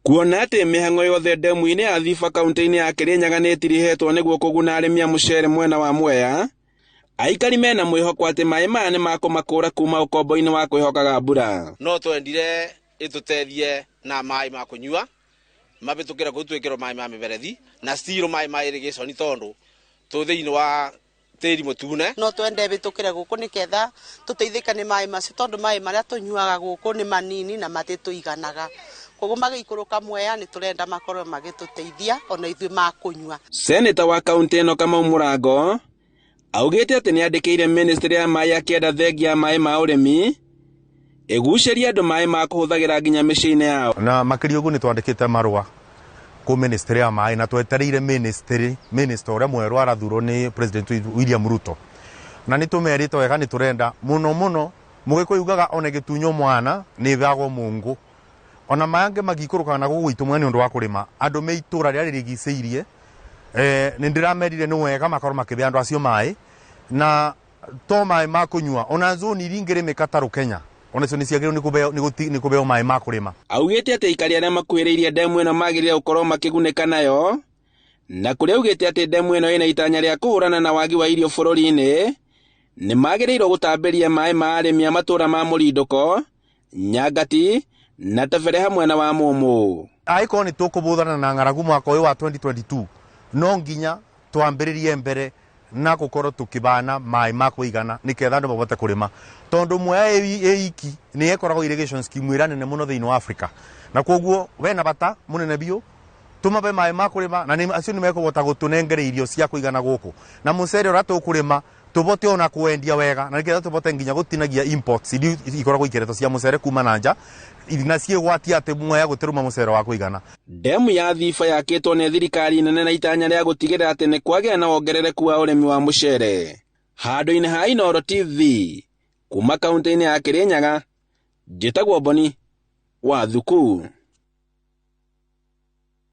Kuona atĩ mĩhang'o yothe ndemu-inĩ ya Thiba kaunti-inĩ ya Kirinyaga nĩ ĩtirihĩtwo nĩguo kũguna arĩmi a mũcere mwena wa Mwea, aikari mena mwĩhoko atĩ maĩ maya nĩ makũmakũra kuma ũkombo-inĩ wa kwĩhokaga mbura. No twendire ĩtũteithie na maĩ ma kũnyua mabĩtũkĩre kũu twĩkĩrwo maĩ ma mĩberethi na still maĩ ma irrigation tondũ tũ thĩinĩ wa tĩri mũtune. No twende ĩbĩtũkĩre gũkũ nĩketha tũteithĩke nĩ maĩ macio tondũ maĩ marĩa tũnyuaga gũkũ nĩ manini na matitũiganaga. Koguo magĩikũrũka Mwea nĩ tũrenda makorwo magĩtũteithia ona ithuĩ ma kũnyua. Seneta wa kaunti ĩno Kamau Mũrango augĩte atĩ nĩ andĩkĩire ministry ya maĩ akĩenda thengia ya maĩ ma ũrĩmi ĩgucĩrie andũ maĩ ma kũhũthagĩra nginya mĩciĩ-inĩ yao. Na makĩria ũguo nĩ twandĩkĩte marũa kũ ministry ya maĩ na twetereire ministry minister ũrĩa mwerũ arathurwo nĩ President William Ruto, na nĩ tũmerĩte wega nĩ tũrenda mũno mũno. Mũgĩkũyũ ugaga ona gĩtunyo mwana nĩ ĩthagwo mũngũ, ona mangĩ magikũrũkaga na gũgũ itũ mwene ũndũ wa kũrĩma andũ me itũra rĩrĩa rĩrigicĩirie. Nĩ ndĩramerire nĩ wega makorwo makĩbe andũ acio maĩ, na to maĩ ma kũnyua, ona zone iria ingĩrĩmĩka ta Rũkenya onacio nĩ ciagĩrĩirwo nĩ kũheo maĩ ma kũrĩma. Augĩte atĩ aikari arĩa makuhĩrĩirie ndemu ĩno magĩrĩire gũkorwo makĩgunĩka nayo, na kũrĩa augĩte atĩ ndemu ĩno ĩna itanya rĩa kũhũrana na wagi wa irio bũrũri-inĩ, nĩ magĩrĩirwo gũtambĩria maĩ ma arĩmi a matũũra ma Mũrindũko, Nyangati na Tebere hamwe na wa Mũmũ. Angĩkorwo nĩ tũkũbũthana na ng'aragu mwaka ũyũ wa 2022, no nginya twambĩrĩrie mbere na gũkorwo tũkĩbana maĩ ma kũigana nĩketha andũ mabote kũrĩma, tondũ Mwea ĩ iki nĩ ĩkoragwo irrigation scheme ĩrĩa nene mũno thĩinĩ wa Africa, na koguo wena bata mũnene biũ tũmabe maĩ ma kũrĩma, na acio nĩ mekũhota gũtũnengera irio cia kũigana gũkũ, na mũcere ũrĩa tũkũrĩma tũbote ona kwendia wega, na nĩgetha tũbote nginya gũtinagia imports iria ikoragwo ikeretwo cia mũcere kuma na nja na ciĩgwatia atĩ Mwea gũtiruma mũcere wa kũigana. Ndemu ya Thiba yakĩtwo nĩ thirikari nene na itanya rĩa gũtigĩrĩra atĩ nĩ kwagĩa na wongerereku wa ũrĩmi wa mũcere. Handũ-inĩ ha Inooro TV kuma kaunti-inĩ ya Kirinyaga, njĩtagwo Boni wa Thuku.